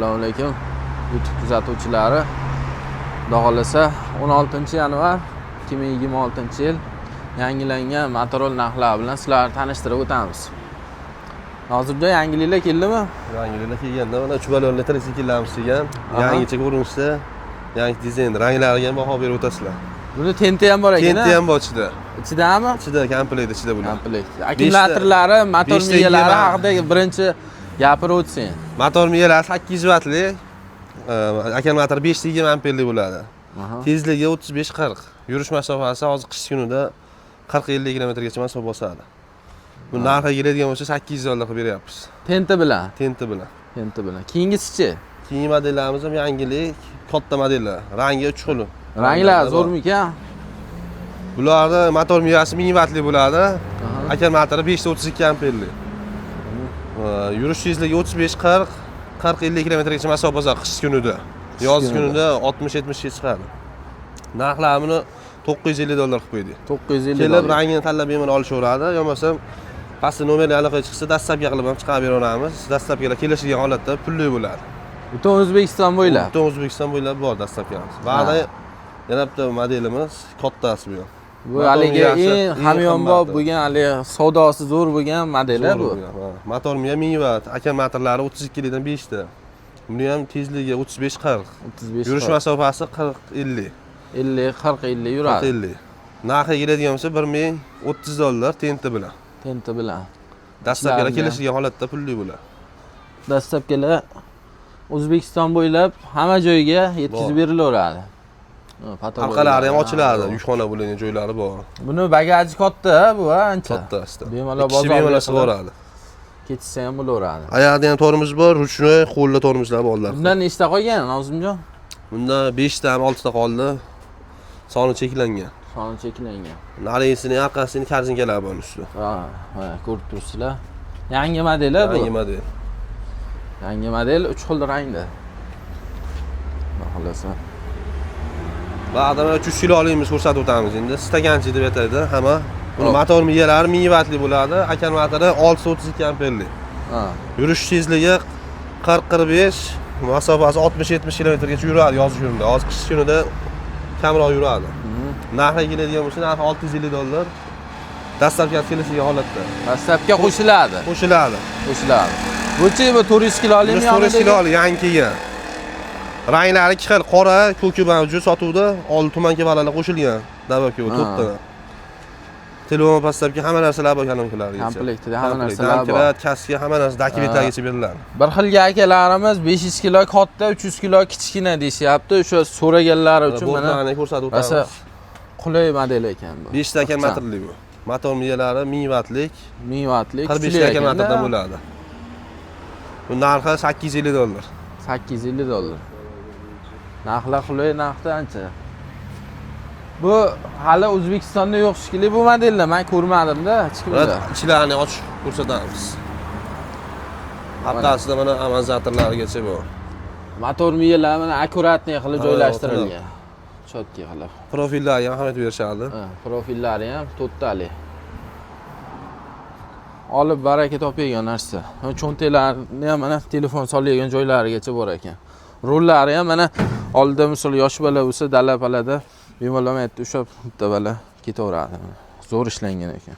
Assalomu alaykum, YouTube kuzatuvchilari. Xudo xohlasa, 16 yanvar 2026 yil yangilangan motorol narxlari bilan sizlarni tanishtirib o'tamiz. Nozirjon, yangiliklar keldimi? Yangiliklar kelganda, mana uch balonli tritsikllarimiz kelgan. Yangicha ko'rinishda, yangi dizayn, ranglariga ham baho berib o'tasizlar. Buni tenti ham bor ekan. Tenti ham bor ichida. Ichidami? Ichida, komplekt ichida bular. Komplekt. Akkumulyatorlari, motor beshta miyalari yigirma. haqida birinchi gapirib o'tsang. Motor miyalari 800 vatli, akkumulyator 5 20 amperli bo'ladi. Tezligi 35-40. Yurish masofasi hozir qish kunida 40-50 kilometrgacha masofa bosadi. Bu narxiga keladigan bo'lsa, 800 dollar qilib beryapmiz. Tenti bilan. Tenti bilan. Tenti bilan. Keyingisichi? Keyingi modellarimiz ham yangilik, katta modellar. Rangi uch xil. Ranglari zo'rmikan? Bularni motor miyasi 1000 vatli bo'ladi. Akkumulyatori 5 32 amperli. Yurish tezligi 35-40, 40-50 kilometrgacha masofa bosadi qish kunida. Yoz kunida. Kunida 60-70 ga chiqadi. Narxlarini buni 950 dollar qilib qo'ydik. 950 Kelib dollar. Rangini tanlab bemalol olishaveradi, yo bo'lmasam pastda nomerli aloqa chiqsa, доставка qilib ham chiqarib beraveramiz. Доставка lar kelishilgan holatda pulli bo'ladi. Butun O'zbekiston bo'ylab. Butun O'zbekiston bo'ylab bor доставка miz. Ba'da yana bitta modelimiz, kattasi bu ham. Bu Motor haligi miyasi eng eng hamyonbop qimmati. bo'lgan, haligi savdosi zo'r bo'lgan modeli Zo'r bu. bo'lgan, ha. Motor miya 1000 vat, akkumulyatorlari 32 likdan 5 ta. Buni ham tezligi 35-40. 35. Yurish masofasi 40-50. 50, 40, 50 yuradi. 40-50. Narxi keladigan bo'lsa, 1030 dollar tenti bilan. Tenti bilan. Доставка lar Ishlarni. kelishilgan holatda pulli bo'ladi. Доставка lar O'zbekiston bo'ylab hamma joyga yetkazib Bor. berilaveradi. Ha, потолок Orqalari ham ha, ochiladi, yo'q. yukxona bo'lgan joylari bor. Buni bagaji katta bu, ha, ancha. Katta asti. Bemalol Ikki kishi bozorga bemalol qilib sig'oradi. ketsa ham bo'laveradi. Oyog'ida ham tormoz bor, ручной, qo'lda tormozlar bor. Bundan nechta qolgan, Nozimjon? Bunda 5 ta ham 6 ta qoldi. Soni cheklangan. Soni cheklangan. Narigisini, orqasini корзинка lar bor ustida. Ha, ha, ko'rib turibsizlar. Yangi modeli bu. Yangi model. Yangi model, uch xil rangda. Xudo xohlasa. Ba'da mana 300 kilolikimiz ko'rsatib o'tamiz endi. Стаканчик deb aytadi hamma. Buni Hop. motor miyalari 1000 vatli bo'ladi, akkumulyatori 632 amperli. Yurish tezligi 40-45, masofasi 60-70 kilometrgacha yuradi yoz kunida. Hozir qish kunida kamroq yuradi. Narxi keladigan bo'lsa, narxi 650 dollar. Доставка kelishgan holatda. Доставка qo'shiladi. Qo'shiladi. Qo'shiladi. Buchi, bu 400 kilolikmi? 400 kiloli yangi kelgan. Ranglari ikki xil, qora, ko'ki mavjud sotuvda, oldi tumanka balalar qo'shilgan. Добавка bu to'rtta. Telefon подставка, hamma narsalar bor kolonkalarigacha. Komplektida hamma narsalar bor. Domkrat, kaska, hamma narsa dokumentlarigacha beriladi. Bir xilga akalarimiz 500 kilo katta, 300 kilo kichkina deyishyapti. O'sha so'raganlari uchun mana Bortlarni ko'rsatib rosa o'tamiz. Qulay model ekan bu. 5 ta akkumulyatorli bu. Motor miyalari 1000 vatlik, 1000 vatlik. 45 kuchli ta akkumulyatordan ekanda. bo'ladi. Bu narxi 850 dollar. 850 dollar. Narxlar qulay narxda ancha. Bu hali O'zbekistonda yo'q shekilli bu modellar. Men ko'rmadim-da hech kimda. Mana ichilarini ochib ko'rsatamiz. Orqasida mana amortizatorlargacha bor. Motor miyalar mana аккуратный qilib Ha, joylashtirilgan. Чётко qilib. Profillarga ham ahamiyat berishadi. Ha, profillari ham to'rttali. Olib baraka topadigan narsa. Cho'ntaklarni ham mana telefon soladigan joylarigacha bor ekan. Rullari ham mana oldida, misol, yosh bola bo'lsa, dala palada bemalol mana yerda ushlab bitta bola ketaveradi. Zo'r ishlangan ekan.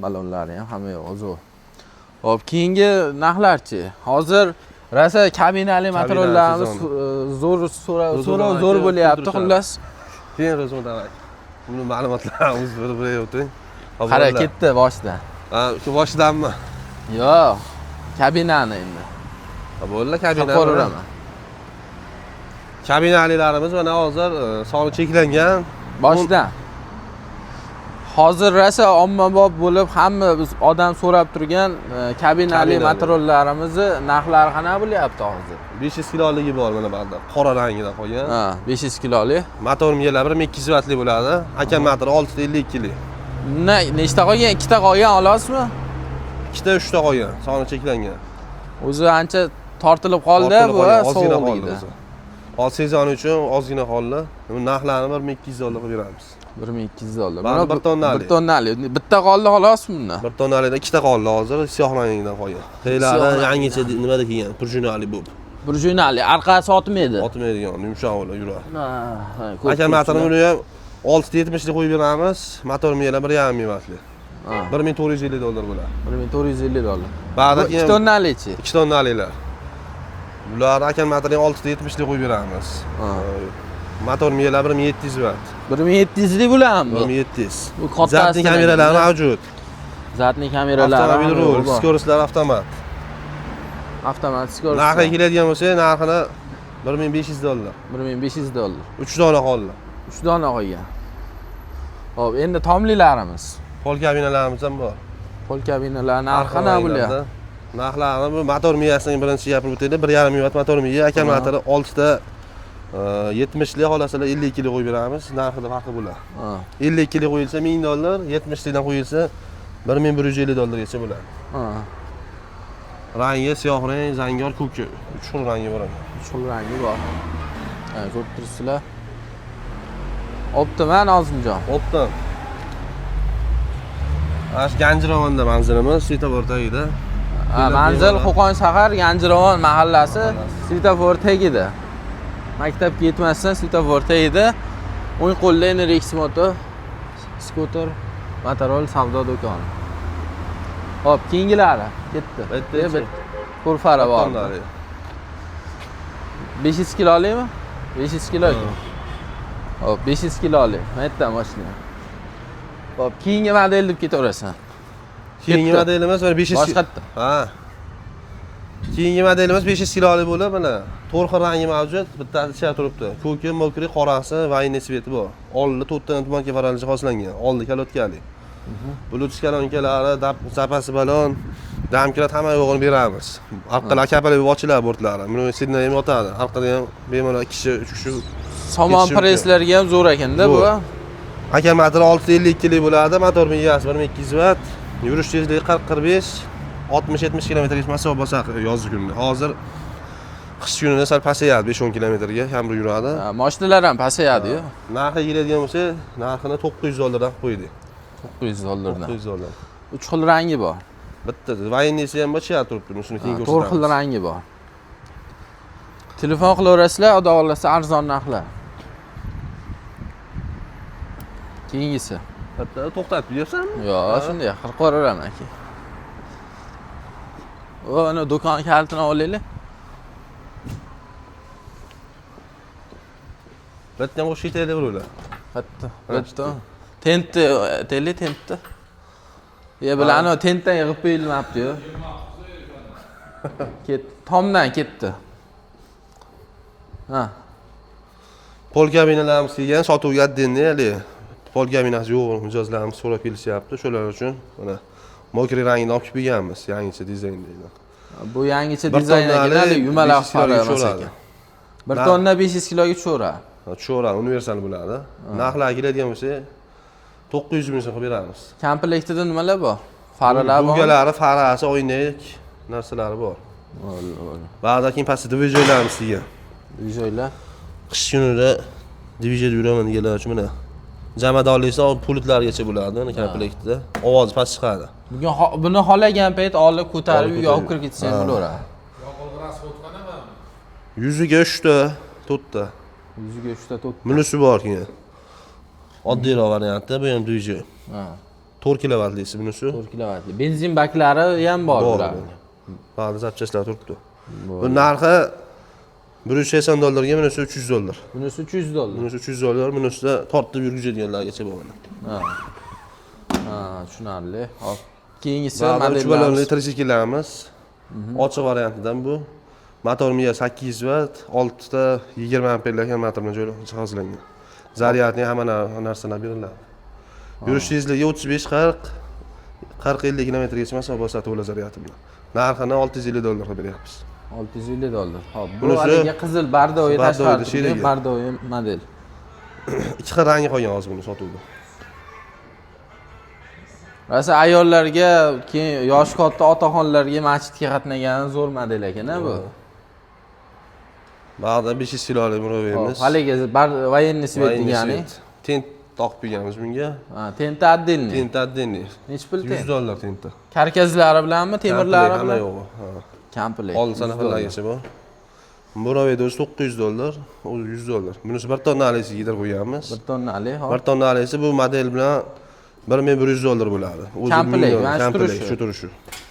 Balonlari ham, hamma yog'i zo'r. Hop, keyingi narxlarchi? Hozir rosa kabinali motorlarimiz sezoni. Zo'r so'rab Zo'r so'rov aka, zo'r bo'lyapti, turishadi. Xullas. Keyin Rozon, давай. Buni ma'lumotlarimiz bir bir o'ting. Qara, ketdi boshidan. Ha, shu boshidanmi? Yo'q, kabinani endi. Ha, bo'ldi, kabina. Ko'raveraman. Kabinalilarimiz mana hozir soni cheklangan. Boshidan. Hozir rosa ommabop bo'lib, hamma biz odam so'rab turgan kabinali Kabinali. motorlarimizni narxlari qanaqa bo'lyapti hozir? 500 kiloligi bor mana bu yerda. Qora rangida qolgan. Ha, 500 kilolik. Motor miyalari 1200 vatli bo'ladi. Akkumulyatori 652 lik. Nechta qolgan? Ikkita qolgan, olasizmi? Ikkita, uchta qolgan, soni cheklangan. O'zi ancha tortilib qoldi Tortilib bu, qolgan, ozgina qoldi sovuqligida. o'zi. Hozir sezon uchun ozgina qoldi. Bu narxlarini 1200 dollar qilib beramiz. $1200. Bari 1 tonnalik. 1 tonnalik. Bitta qoldi xolos bundan. 1 tonnalikda ikkita qoldi hozir, siyoh rangidan qolgan. Teylari yangicha nimada kelgan, prujinali bo'lib. Prujinali, orqasi otmaydi. Otmaydigan, yumshoq bo'lib yuradi. Ha, Akkumulyatorni buni ham 6.70 lik qo'yib beramiz. Motor miyala 1.5 ming vatli. $1450 bo'ladi. $1450. Ba'da 2 tonnalichi. 2 tonnaliklar. Bular akkumulyatorni 6.70 lik qo'yib beramiz. Motor miyala 1700 vat. 1700 lik bularmi? 1700. Bu kattasi. Zadniy kameralari mavjud. Zadniy kameralari. Avtomobil rul, skoroslar avtomat. Avtomat skorost. Narxiga keladigan bo'lsak, narxini $1500. $1500. 3 dona qoldi. 3 dona qolgan. Xo'p, endi tomlilarimiz. Pol kabinalarimiz ham bor. Pol kabinalar narxi nima bular? Narxlarini bu motor miyasini birinchi gapirib o'taylik. 1.5 ming vat motor miya, akkumulyatori 6ta 70 lik xolasalar 52 lik qo'yib beramiz. Narxida farqi bo'ladi. 52 lik qo'yilsa $1000, 70 likdan qo'yilsa $1150 gacha bo'ladi. Rangi siyoh rang, zangor, ko'k, 3 xil rangi bor ekan. 3 xil rangi bor. Ha, ko'rib turibsizlar. Optima Nozimjon. Optim. Ana shu Ganjirovonda manzilimiz, svetofor tagida. Manzil Qo'qon shahar, Ganjirovon mahallasi, svetofor tagida. Maktabga yetmasdan svetofor tagida. O'ng qo'lda NRX Moto skuter, motorol savdo do'koni. Hop, keyingilari ketdi. Bitta. Ko'rfara bor. 500 kilolikmi? 500 kilo ekan. Hop, 500 kilolik. Mana yerdan boshlayman. Hop, keyingi model deb ketaverasan. Keyingi modelimiz mana 500. Boshqatda. Ha. Keyingi modelimiz 500 kilolik bo'lib, mana to'rt xil rangi mavjud. Bittasi ichida turibdi. Ko'ki, mokri, qorasi, vayniy sveti bor. Oldi to'rtdan tumanka farali jihozlangan. Oldi kalotkali. Bluetooth kolonkalari, zapasi balon, damkirat hamma yo'g'ini beramiz. Orqalar kapalab ochiladi bortlari. Buni sidna ham yotadi. Orqada ham bemalol 2 kishi, 3 kishi. Somon presslarga ham zo'r ekanda bu. Akkumulyator 652 lik bo'ladi, motor miyasi 1200 vat, yurish tezligi 40-45, 60-70 kilometrgacha masofa bosadi yozgi kunda. Hozir qish kunida sal pasayadi, 5-10 kilometrga kamroq yuradi. Mashinalar ham pasayadi-yu. Narxi keladigan bo'lsa, narxini $900 dan qo'ydik. $900 dan. $900. 3 xil rangi bor. Bitta voyennisi ham bor, chiqar turibdi, shuni keyin ko'rsatamiz. 4 xil rangi bor. Telefon qilaverasizlar, xudo xohlasa arzon narxlar. Keyingisi. Bitta to'xtatib bersanmi? Yo'q, shunday qilib qo'yaveraman aka. O, ana do'kon kalitini olaylik. Bitta ham o'sha ketaylik ular. Bitta, bitta. Tentni, teli tentni. Ya bilan ana tentdan yig'ib qo'yilmabdi-yu. Ketdi, tomdan ketdi. Ha. Pol kabinalarimiz kelgan, sotuvga отдельный hali. Pol kabinasi yo'q, mijozlarimiz so'rab kelishyapti. Shular uchun mana mokri rangini olib kelib berganmiz, yangicha dizayn deydi. Bu yangicha dizayn ekan, hali yumalaq fara emas ekan. 1 tonna 500 kiloga tushaveradi. Tushaveradi, universal bo'ladi. Narxlar keladigan bo'lsa 900 ming so'm qilib beramiz. Komplektida nimalar bor? Faralar bor. Dugalari, farasi, oynak narsalari bor. Ba'dan keyin pastda divijoylarimiz kelgan. Divijoylar. Qish kunida divijada yuraman deganlar uchun mana jamadonlisi pultlargacha bo'ladi, mana komplektida. Ovozi past chiqadi. Bugun buni xohlagan payt olib ko'tarib uyga olib kirib ketsangiz bo'laveradi. Yuziga 3 ta, 4 ta. Yuziga 3 ta, 4 ta. Bunisi bor keyin. Oddiyroq variantda bu ham divijay. 4 kilovatlisi bunisi. 4 kilovatli. Benzin baklari ham bor bularning. Ba'zi zapchastlar turibdi. Bu narxi $180 ga, bunisi $300. Bunisi $300. Bunisi $300, bunisida tortib yurgizadiganlargacha bor mana. Ha. Ha, tushunarli. Hop. Keyingisi modelimiz. 3 balonli tritsikllarimiz. Ochiq variantidan bu. Motor miya 800 vat, 6 ta 20 amperlik akkumulyator bilan jihozlangan. Zaryadni hamma narsalar beriladi. Yurish tezligi 35-40, 40-50 kilometrgacha masofa bosadi to'la zaryadi bilan. Narxini $650 qilib beryapmiz. $650. Hop, bu haligi qizil bardoyi tashqari, bardoyi model. 2 xil rangi qolgan hozir buni sotuvda. Rosa ayollarga, keyin yoshi katta otaxonlarga masjidga qatnagan zo'r model ekan-a bu. Bag'da 500 kilolik muroviyimiz. Haligi voyenniy svet degani. Tent Toqib qo'yganmiz bunga. Ha, tenta отдельный. Tenta отдельный. Nechi pul 100 tent? Dollar tenta. Karkazlari bilanmi, temirlari Hamma bilan? yo'g'i. Ha. Komplekt. Oldin sanafalargacha bor. Muraviyda o'zi 900 dollar, o'zi 100 dollar. Bunisi 1 tonnalisi yedirib qo'yganmiz. 1 tonnali, hop. 1 tonnalisi bu model bilan 1100 dollar bo'ladi. O'zi Komplekt, 1000 dollar. mana shu Komplekt, turishi. Shu turishi.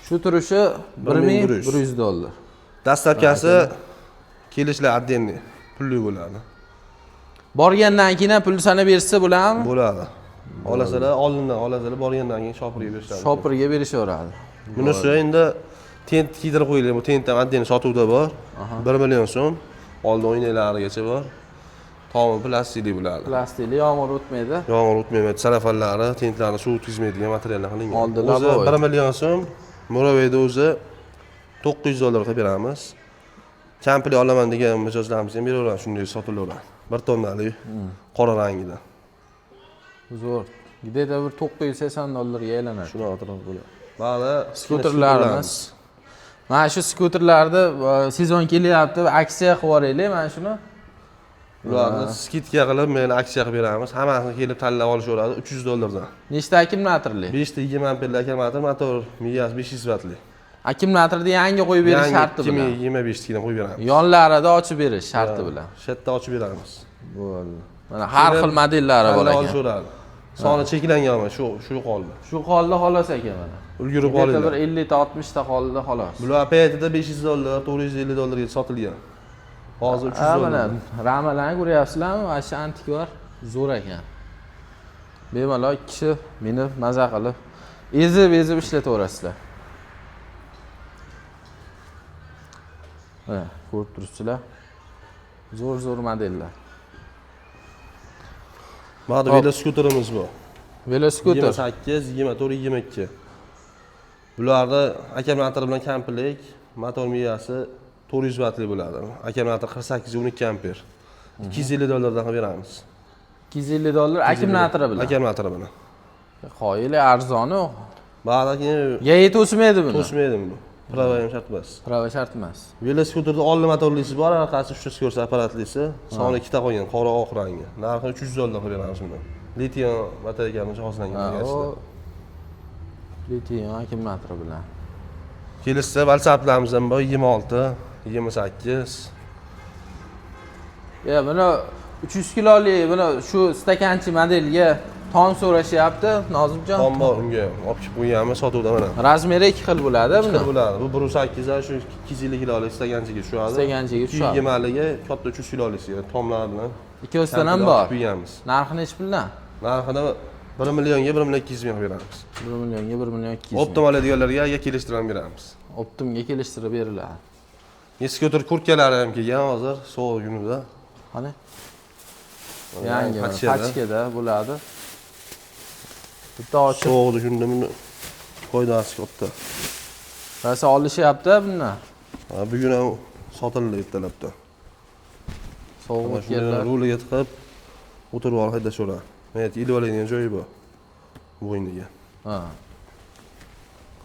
Shu turishi 1100. 1100 dollar. Доставка si kelishlar отдельный, pulli bo'ladi. Borgandan keyin ham pul sanab bersa bo'ladimi? Bo'ladi. Olasalar oldindan olasalar, borgandan keyin shopirga berishadi. Shopirga berishaveradi. Bunisi endi tent kiydirib qo'yilgan, bu tent ham отдельный sotuvda bor. 1 million so'm. Oldin oynalarigacha bor. Tomi plastikli bo'ladi. Plastikli, yomg'ir o'tmaydi. Yomg'ir o'tmaydi, salafanlari, tentlarni suv o'tkazmaydigan materiallar qilingan. Oldi O'zi лобовой. 1 million so'm, Muraviyda o'zi 900 dollar qilib beramiz. Komplekt olaman degan mijozlarimiz ham beraveradi, shunday sotilaveradi. 1 tonnalik qora rangida. Zo'r. Где-то bir 980 dollarga aylanadi. Shuni atrof bo'ladi. Mana Skuterlarimiz. Mana shu skuterlarni sezon kelyapti, aksiya qilib yuboraylik mana shuni. Ularni скидка qilib, men aksiya qilib beramiz. Hammasini kelib tanlab olishaveradi 300 dollardan. Nechta akkumulyatorli? 5 ta 20 amperli akkumulyator, motor miyasi 500 vatli. Akkumulyatorni yangi qo'yib berish Yangi sharti bilan. 2025 nikidan qo'yib beramiz. Yonlarida ochib berish sharti bilan. Shu yerda ochib beramiz. Bo'ldi. Mana har xil modellari bor Tanlab ekan. olishaveradi. Soni cheklangan mana shu qoldi. Shu qoldi xolos ekan mana. Ulgurib Где-то bir olinglar. 50 ta 60 ta qoldi xolos. Bular paytida 500 dollar, 450 dollarga sotilgan. Hozir 300 Ha, mana dollar. ramalarni ko'ryapsizlarmi? Mana shu antikvar zo'r ekan. Bemalol ikki kishi minib maza qilib ezib ezib ishlataverasizlar. Mana ko'rib turibsizlar. Zo'r zo'r modellar. Mana Hop. veloskuterimiz bor. Veloskuter. 28, 24, 22. Bularni akkumulyator bilan komplekt, motor miyasi 400 vatli bo'ladi. Akkumulyator 48 12 amper. 250 dollardan qilib beramiz. 250 dollar akkumulyatori bilan. Akkumulyatori bilan. Qoyil, arzoni. Ba'dan keyin Yayi to'smaydi buni. to'smaydi buni. Права ham shart emas. Права shart emas. Veloskuterda oldi motorlisi bor, orqasi uchta скорость apparatlisi. Soni ikkita qolgan, qora oq rangi. Narxi 300 dollar qilib beramiz buni. Litiy batareykani jihozlangan. Ha, Egasida. o litiy akkumulyatori bilan. Kelishsa WhatsApplarimiz ham bor 26, 28. Ya buni 300 kiloli, buni shu stakanchi modelga tom so'rashyapti, Nozimjon. Tom bor unga ham. Olib chiqib qo'yganmiz sotuvda mana. Размер i ikki xil bo'ladi Ikki buni. xil bo'ladi. Bu 1.8 shu 250 kilolik stakanchiga tushadi. Stakanchiga tushadi. 220ligi katta 300 kilolisiga tomlar bilan. Ikkovsidan ham Olib bor. qo'yganmiz. Narxi nechi puldan? Narxini 1 millionga 1 million 200 ming qilib beramiz. 1 millionga 1 million 200 ming. Оптом oladiganlarga agar kelishtirib ham beramiz. Оптом ga kelishtirib beriladi. Skuter kurtkalari ham kelgan hozir sovuq kunida. Qani? Yangi mana Pachkada. pachkada bo'ladi. Bitta ochib Sovuqda kunda buni foydasi katta. rosa olishyapti bundan. Ha, bugun ham sotildi ertalabdan. Sovuq Mana shuni o'tganlar. ruliga tiqib o'tirib olib haydashaveradi. Mana ilib oladigan joyi bor. Bo'yniga. Ha.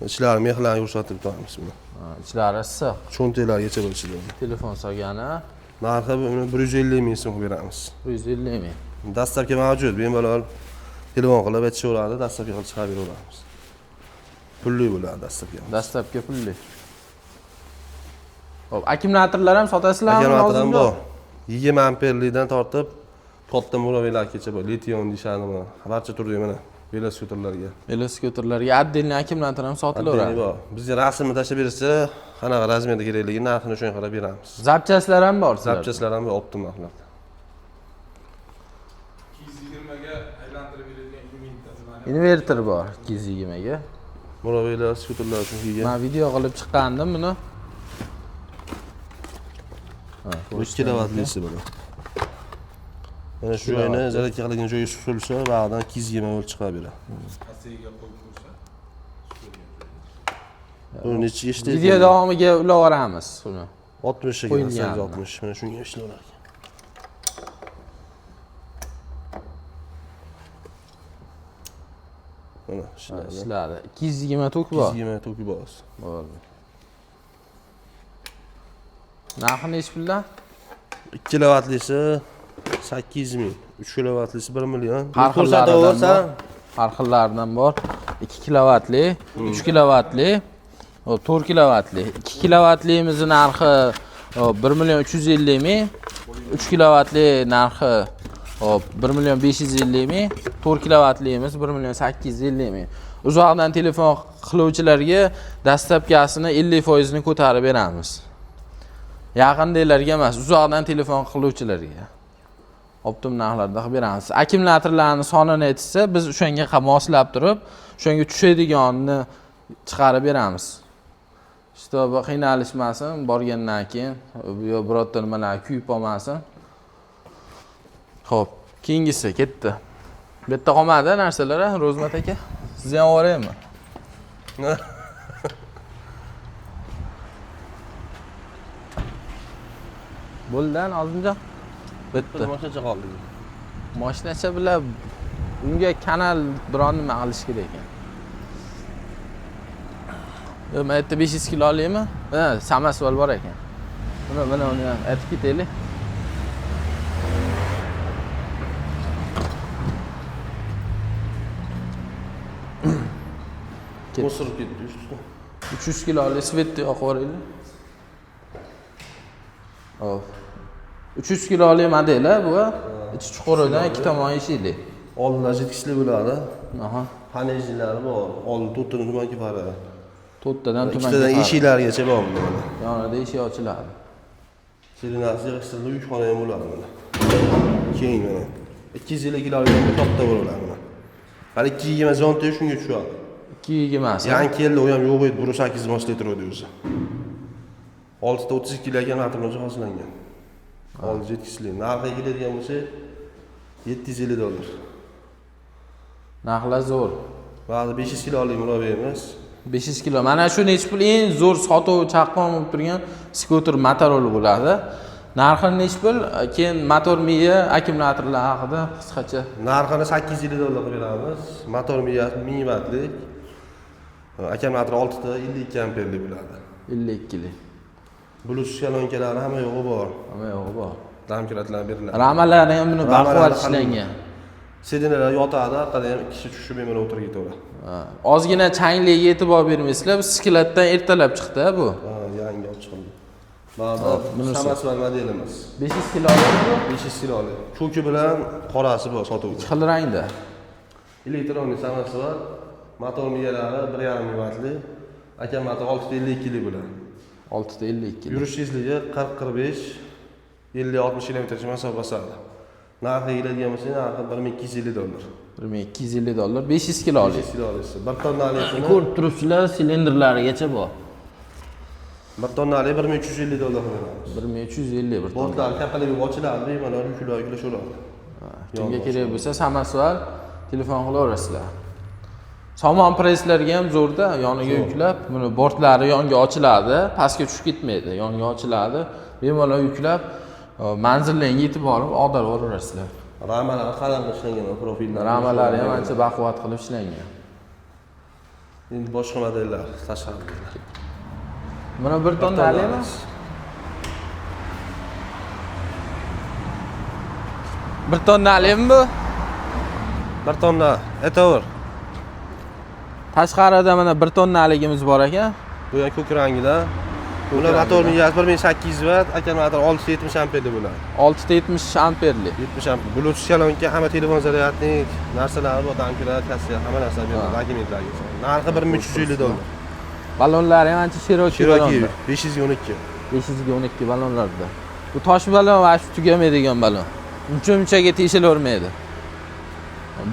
Ichlari mexlarni ko'rsatib turamiz buni. Ha, ichlari issiq. Cho'ntaklarigacha bor ichida. Telefon solgani Narxi buni 150 ming so'm qilib beramiz. 150 ming. Доставка mavjud, bemalol telefon qilib aytishaveradi, доставка qilib chiqarib beraveramiz. Pulli bo'ladi доставка. Доставка pulli. Xo'p, akkumulyatorlar ham sotasizlarmi? Akkumulyator ham Nozimjon? bor. 20 amperlidan tortib katta muraviylargacha bor. Litiy deyishadimi? Barcha turdagi mana veloskuterlarga. Veloskuterlarga отдельный akkumulyator ham Отдельный sotilaveradi. bor. Bizga rasmni tashlab bersa, qanaqa размер da kerakligini, narxini shunga qarab beramiz. Запчасть lar ham bor sizlarda. Запчасть lar ham bor оптом narxlarda. 220ga aylantirib beradigan invertor. Invertor bor 220 ga. Muraviylar, skuterlar uchun kelgan. Men video qilib chiqqandim buni. Ha, 3 kilovatlisi buni. Mana shu joyini зарядка qiladigan joyi surilsa, bag'dan 220 volt chiqarib beradi. Pastiga qo'yib ko'rsa. Bu nechiga ishlaydi? Video davomiga ulavoramiz uni. 60 ekan, Qo'yilgan. 60. Mana shunga ishlayveradi. Mana ishladi. Ishladi. 220 tok bor. 220 toki bor. Bo'ldi. Narxi nechi puldan? 2 kilovatlisi 800 ming. 3 kilovatlisi 1 million. Har xillaridan bor. Har xillaridan bor. 2 kilovatli, 3 kilovatli, 4 kilovatli. 2 kilovatlimizning narxi 1 million 350 ming, 3 kilovatli narxi 1 million 550 ming, 4 kilovatlimiz 1 million 850 ming. Uzoqdan telefon qiluvchilarga dastlabkasini 50% ni ko'tarib beramiz. Yaqindagilarga emas, uzoqdan telefon qiluvchilarga. Optim narxlarda qilib beramiz. Akkumulyatorlarning sonini aytsa, biz o'shanga moslab turib, o'shanga tushadiganini chiqarib beramiz. Shtoba qiynalishmasin, borgandan keyin yo birorta nimalar kuyib qolmasin. Xo'p, keyingisi ketdi. Bu yerda qolmadi narsalar, Ro'zmat aka. Sizni ham yuboraymi? Bo'ldi, Nozimjon. Bitta. Mashinacha qoldi. Mashinacha bilan unga kanal biron nima qilish kerak ekan. Yo'q, mana yerda 500 kilo olaymi? Ha, samasval bor ekan. Mana uni ham aytib ketaylik. O'sirib ketdi ustida. 300 kiloli svetni yoqib yuboraylik. Hop. 300 kiloli model bu. Ichi chuquridan ikki tomon eshikli. Oldindan jetkizlik bo'ladi. Aha. Panelzilari bor. Oldin to'rttadan tumanga fara. To'rttadan tumanga. Ikkitadan eshiklarigacha bor bunda. Yonida eshik ochiladi. Selinasi yig'ishtirilib yukxona ham bo'ladi mana. Keng mana. 250 kilolik katta bo'ladi mana. Hali 220 zonta shunga tushadi. 220. Yangi keldi, u ham yo'q edi, 1.8 moslab o'zi. 6.32 kilo atom jihozlangan. Oldi jetkizlik. Narxi keladigan bo'lsa $750. Narxlar zo'r. Ba'zi 500 kilolik murabbayimiz. 500 kilo. Mana shu nechi pul eng zo'r sotuv chaqqon bo'lib turgan skuter Motorola bo'ladi. Narxi nechi pul? Keyin motor miya, akkumulyatorlar haqida qisqacha. Narxini $850 qilib beramiz. Motor miyasi 1000 wattlik. Akkumulyator 6 ta 52 amperlik bo'ladi. 52 lik. Bluetooth kolonkalari hamma yo'g'i bor. Hamma yo'g'i bor. Damkiratlar beriladi. Ramalari ham buni baquvvat ishlangan. Sedinalar yotadi, orqada ham kishi tushib bemalol o'tirib ketaveradi. Ozgina changliga e'tibor bermaysizlar, bu skladdan ertalab chiqdi bu. Ha, yangi olib chiqildi. Mana samasval modelimiz. 500 kilolik bu. 500 kilolik. Ko'ki bilan qorasi bor sotuvda. Ikki xil rangda. Elektronli samasval, motor miyalari 1.5 wattli, akkumulyator 6.52 lik bo'ladi. 6.52. Yurish tezligi 40-45, 50-60 kilometrcha masofa bosadi. Narxi keladigan bo'lsa, narxi $1250. $1250, 500 kilolik. 500 kilolisi. 1 tonnalik Ko'rib turibsizlar, silindrlarigacha bor. 1 tonnalik $1350 beramiz. 1350 bir tonna. Bortlar kapaligi ochiladi, bemalol yuklar yuklashaveradi. Kimga kerak bo'lsa, samasval telefon qilaverasizlar. Somon presslarga ham zo'rda, yoniga yuklab, buni bortlari yonga ochiladi, pastga tushib ketmaydi, yonga ochiladi. Bemalol yuklab, manzillarga yetib borib, og'darib yuboraverasizlar. Ramalari qalin ishlangan, profillar. Ramalari ham ancha baquvvat qilib ishlangan. Endi boshqa modellar tashqaridagilar. Mana 1 tonnalimi? Bir tonnalimi bu? 1 tonna, aytaver. Tashqarida mana 1 tonnaligimiz bor ekan. Bu ham ko'k rangida. Bular motor miyasi 1800 watt, akkumulyator 670 amperli bo'ladi. 670 amperli. 70 amper. Bluetooth kolonka, hamma telefon zaryadnik narsalari bor, tankilar, kassa, hamma narsa beriladi, dokumentlarga. Narxi $1350. Ballonlari ham ancha Cherokee. Cherokee 512. 512 ballonlarda. Bu tosh ballon va shu tugamaydigan ballon. Uncha-munchaga teshilavermaydi.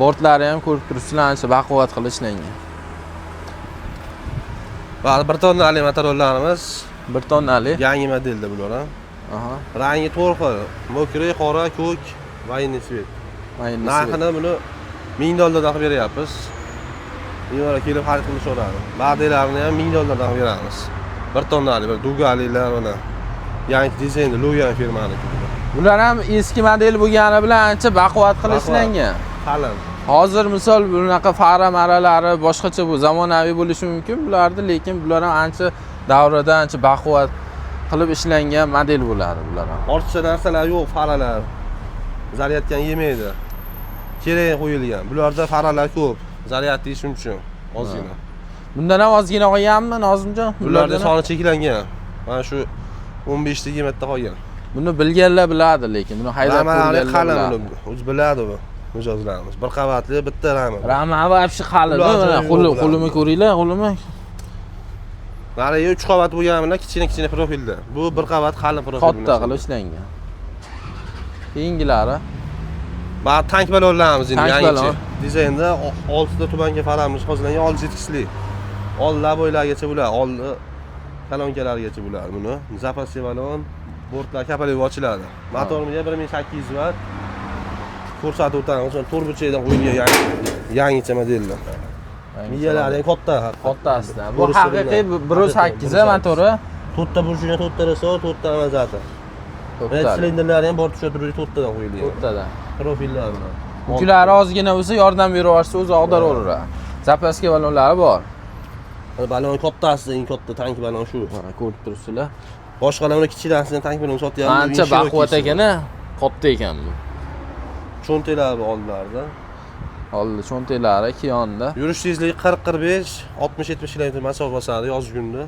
Bortlari ham ko'rib turibsizlar, ancha baquvvat qilib ishlangan. Va 1 tonnalik motorlarimiz 1 tonnalik. Yangi modelda bular ham. Aha. Rangi to'rt xil: mokri, qora, ko'k, военный svet. Narxini buni $1000 dan qilib beryapmiz. Bemalol kelib xarid qilishaveradi. Modellarini ham $1000 dan qilib beramiz. 1 tonnalik, bir dugaliklar mana. Yangi dizaynda Logan firmaniki. Bular ham eski model bo'lgani bilan ancha baquvvat qilib ishlangan. Qalin. Hozir misol bunaqa fara maralari boshqacha bu zamonaviy bo'lishi mumkin bulardi, lekin bular ham ancha davrada ancha baquvvat qilib ishlangan model bo'ladi bular ham. Ortiqcha narsalar yo'q, faralar. Zaryadkani yemaydi. Kerak qo'yilgan. Bularda faralar ko'p. Zaryad yeyish uchun ozgina. Bundan ham ozgina qolganmi, Nozimjon? Bularda soni cheklangan. Mana shu 15 ta 20 ta qolgan. Buni bilganlar biladi, lekin buni haydab Ramalari ko'rganlar qalin biladi. buni. O'zi biladi bu mijozlarimiz. Bir qavatli bitta rama. Rama вообще qalin. Ular Mana joyi qo'li yo'q qo'limi ko'ringlar, qo'limi. Narigi 3 qavat bo'lgani bilan kichkina-kichkina profilda. Bu bir qavat qalin profil. Katta qilib ishlangan. Keyingilari Mana tank balonlarimiz endi Tank yangicha. balon. Dizaynda 6 ta tubanga faramiz jihozlangan, 6 yetkisli. Old laboylargacha bo'ladi, oldi kolonkalargacha bo'ladi buni. Zapasli balon, bortlar kapalak ochiladi. Motorimizga 1800 vatt. Ko'rsatib o'tamiz. Mana turbochadan qo'yilgan yangicha modellar. Miyalari ham katta. Kattasidan. Bu To'g'risi haqiqiy bilan. 1.8 motori. To'rtta burchini, to'rtta rasor, to'rtta amazator. To'rttalik. Silindrlari ham bor tushadi, to'rttadan qo'yilgan. To'rttadan. Profillar bilan. Yuklari ozgina bo'lsa yordam berib yuborsa o'zi ag'daraveradi. Zapaska balonlari bor. Mana balon kattasi, eng katta tank balon shu. Mana ko'rib turibsizlar. Boshqalar uni kichikasidan tank balon sotyapti. Ancha baquvvat ekan, katta ekan bu. Cho'ntaklari oldilarida. Oldi cho'ntaklari ikki yonida. Yurish tezligi 40-45, 60-70 km masofa bosadi yoz kunida.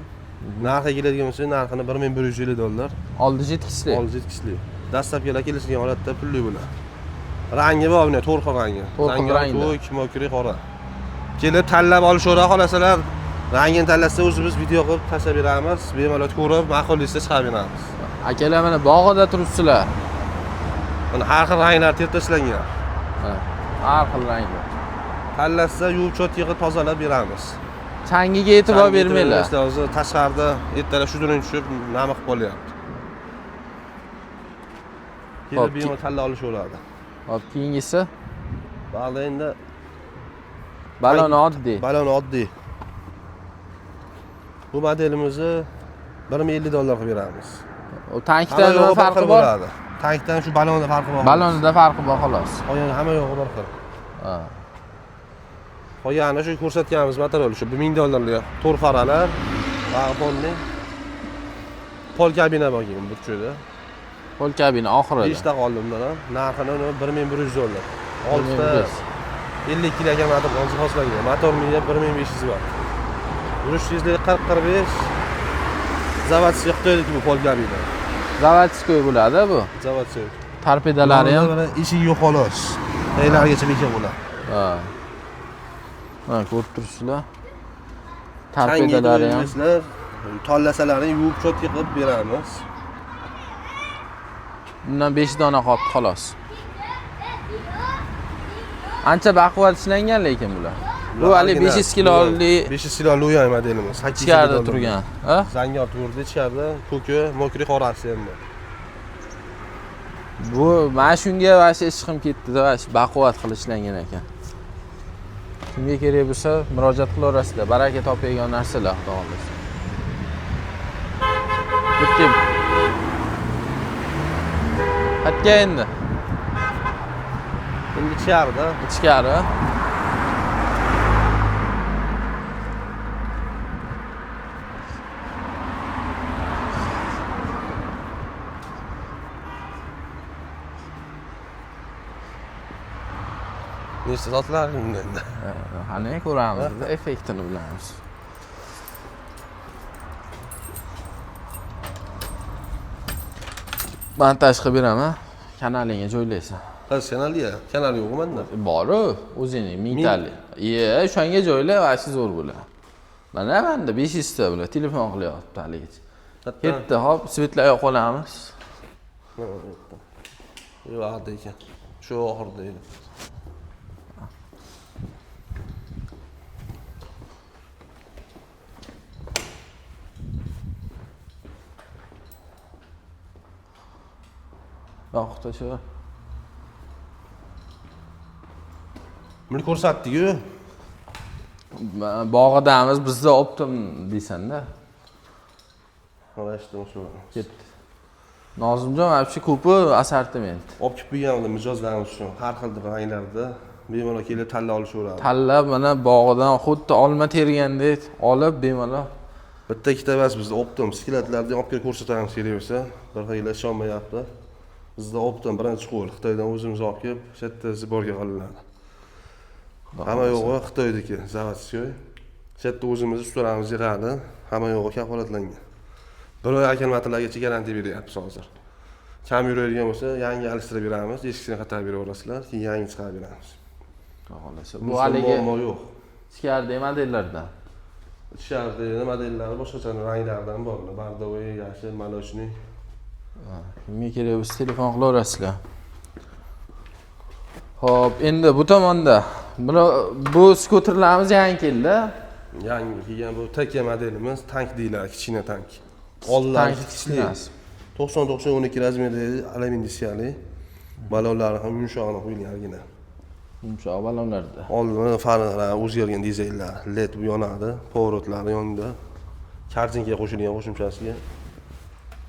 Narxi keladigan bo'lsa, narxini 1150 dollar. Oldi jetkisli. Oldi yetkisli. Dastlabkilar kelishgan holatda pulli bo'ladi. Rangi bor buni, to'rt xil rangi. To'rt xil Zangor, rangda. ko'k, mokri, qora. Kelib tanlab olishaveradi, xohlasalar rangini tanlasa o'zimiz video qilib tashlab beramiz, bemalol ko'rib, ma'qul desa chiqarib beramiz. Akalar mana bog'ida turibsizlar. Mana har xil ranglar terib tashlangan. Mana har xil rangda. Tanlasa yuvib, cho'tka qilib tozalab beramiz. Changiga e'tibor bermanglar. Hozir tashqarida ertalab shu during tushib nam qilib qolyapti. Hop, Kelib bemalol tanlab olishaveradi. Hop, keyingisi Ba'zi endi balon oddiy. Balon oddiy. Bu modelimizni 1050 dollar qilib beramiz. O tankdan Hamma nima yo'g'i bir farqi xil bor? bo'ladi. Tankdan shu balonda farqi bor. Balonida farqi bor xolos. Qolgan hamma yo'g'i bir xil. Ha. Qolgani shu ko'rsatganimiz material shu 1000 dollarlik to'rt faralar, polni pol kabina bor keyin burchakda. Pol kabina oxirida. 5 ta qoldi undan ham. Narxini uni 1100 dollar. 6 ta 52 kilogramm motor jihozlangan. Motor miya 1500 watt. Yurish tezligi 40-45. Zavodskiy Xitoyniki bu pol kabina. Zavodskiy bo'ladi bu. Zavodskiy. Torpedalari ham. Mana eshigi yo'q xolos. Taylarigacha bekam bo'ladi. Ha. Mana ko'rib turibsizlar. Torpedalari ham. Tanlasalaring yuvib cho'tka qilib beramiz. Bundan 5 dona qolibdi xolos. Ancha baquvvat ishlangan lekin bular. Bu hali 500 kiloli 500 kiloli o'yan modelimiz. 850 ichkarida dollar. turgan. Ha? Zangor to'rda ichkarida ko'ki, mokri qorasi ham bor. Bu mana shunga vashi ishqim ketdi-da, vashi baquvvat qilib ishlangan ekan. Kimga kerak bo'lsa murojaat qilaverasizlar. Baraka topadigan narsalar, xudo xohlasa. Bitta. Qayerga endi? Endi ichkarida. Ichkari. Nechta sotiladi bunda endi? Qani ko'ramiz, effektini bilamiz. Montaj qilib beraman. Kanalingga joylaysan. Qaysi kanalga? Kanal yo'q menda. Bor-u, o'zingning mingtalik. Iye, o'shanga joyla, vashi zo'r bo'ladi. Mana menda 500 ta bular telefon qilyapti haligacha. Ketdi, hop, svetlar yoqib olamiz. Yo'q, ekan. Shu oxirida edi. Yoqdi shu. Buni ko'rsatdik-ku. Bog'idamiz, bizda optim deysan-da. Mana shu. Ketdi. Nozimjon вообще ko'pi assortiment. Olib kelib qo'ygan mijozlarimiz uchun har xil ranglarda bemalol kelib tanlab olishaveradi. Tanlab mana bog'idan xuddi olma tergandek olib bemalol. Bitta ikkita emas, bizda optim skladlarni olib kelib ko'rsatamiz kerak bo'lsa. Bir xillar ishonmayapti. Bizda оптом birinchi qo'l, Xitoydan o'zimiz olib kelib, shu yerda сборка qilinadi. Hamma yo'g'i Xitoyniki, заводской. Shu yerda o'zimiz ustalarimiz yig'adi, hamma yo'g'i kafolatlangan. Bir oy akkumulyatorlargacha garantiya beryapmiz hozir. Kam yuradigan bo'lsa, yangi alishtirib beramiz, eskisini qaytarib beraverasizlar, keyin yangi chiqarib beramiz. Xudo xohlasa. Bu Bu haligi muammo yo'q. ichkaridagi modellardan. Ichkaridagi modellari boshqacha ranglaridan bor. Бордовый, yashil, молочный. Kimga kerak bo'lsa, telefon qilaverasizlar. Xo'p, endi bu tomonda buni, bu skuterlarimiz yangi keldi. Yangi kelgan bu TK modelimiz, tank deyiladi, kichkina tank. Oldilari Tank kichikli. kichkinasi. 90 90 12 размер dagi alyumin diskali. Balonlari ham yumshog'ini qo'yilgan. Yumshoq balonlarda. Oldin faralari o'zgargan, dizaynlar, LED bu yonadi, поворот lari yonida. Korzinkaga qo'shilgan qo'shimchasiga.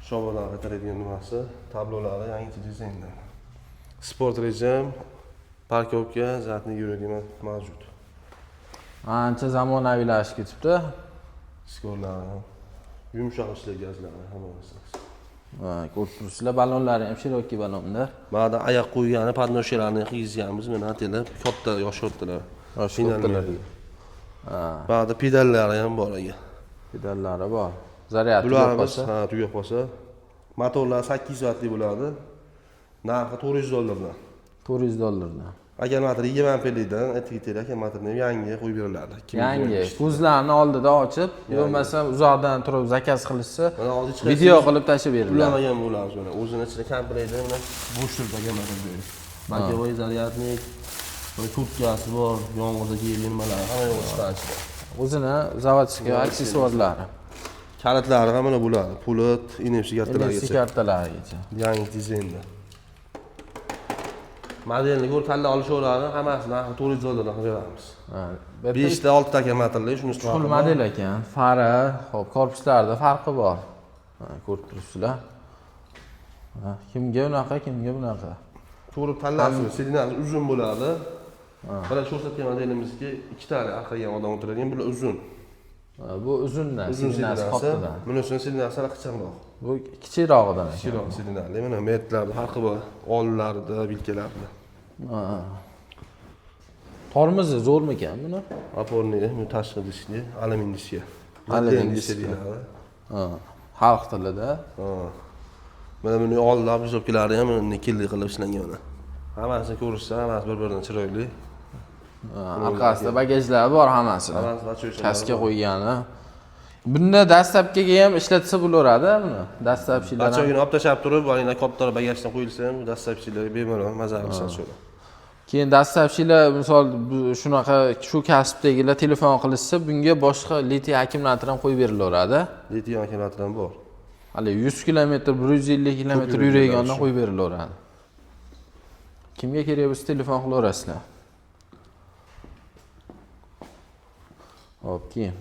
Shobadan qaytaradigan nimasi, tablolari yangicha dizaynda. Sport rejim, парковка, задний yuradigan mavjud. Ancha zamonaviylashib ketibdi. Skorlari ham yumshoq ishlaydi, gazlari hamma narsasi. Ha, ko'rib turibsizlar, balonlari ham широкий balonda. Mana oyoq qo'ygani подножка larni kiygizganmiz, mana atanglar katta, yosh kattalar. Yosh kattalarga. Ha, Ba'da pedallari ham bor aka. Pedallari bor. Zaryad tugab Bularimiz qolsa. Ha, tugab qolsa. Motorlar 800 vatli bo'ladi. Narxi 400 dollardan. 400 dollardan. Akkumulyator 20 amperlikdan aytib akkumulyatorni ham yangi qo'yib beriladi. Yangi. Ko'zlarni oldida ochib, bo'lmasa uzoqdan turib заказ qilishsa, Mana hozir hech video qilib tashlab beriladi. Ulamagan bo'lamiz mana. O'zini ichida komplekti mana bo'sh turibdi akkumulyator joyi. Боковой зарядник, mana kurtkasi bor, yomg'irda kiyadigan nimalar, hamma yo'q chiqadi ichida. O'zini заводской aksessuarlari. Kalitlari ham mana bo'ladi. Pulot, NFC NFC kartalarigacha. Kartalarigacha. Yangi dizaynda. Modelni ko'rib tanlab olishaveradi, hammasi narxi 400 dollardan qilib beramiz. Ha, bu yerda 5 ta 6 ta akkumulyatorli, shunisi full model ekan. Fara, hop, korpuslarda farqi bor. Ha, ko'rib turibsizlar. Ha, kimga unaqa, kimga bunaqa. Ko'rib tanlasiz, сиденья si uzun bo'ladi. Mana ko'rsatgan modelimizniki ikkitali orqaga odam o'tiradigan, bular uzun. Ha, bu uzundan, Uzun сиденья si сиденья si. kattadan. Bunisini сиденья si ixchamroq. Bu kichikrog'idan ekan. Kichikroq сиденья li. Mana metlarda farqi bor. Oldlarida, vilkalarida. Ha. Tormozi zo'rmikan buni? Опорный, bu tashqi diskli, alyumin diska. Alyumin Alyumin diska. diska deyiladi. Ha, xalq tilida. Ha. Mana buni old обшивка lari ham nikelli qilib ishlangan mana. Hammasini ko'rishsa, hammasi bir-biridan chiroyli. Ha, orqasida bagajlari bor hammasini. Hammasi лачочка. Kaska qo'ygani. Bunda доставка ga ham ishlatsa bo'laveradi buni. Доставщик lar ham. Лачок ini olib tashlab turib, haligi kattaroq bagajdan qo'yilsa ham доставщик larga bemalol maza qilishadi. Keyin доставщик lar, misol, shunaqa shu kasbdagilar telefon qilishsa, bunga boshqa litiy akkumulyator ham qo'yib berilaveradi. Litiy akkumulyator ham bor. Hali 100 kilometr, 150 kilometr yuradiganlar yuradigandan shu. qo'yib berilaveradi. Kimga kerak bo'lsa, telefon qilaverasizlar. Hop, keyin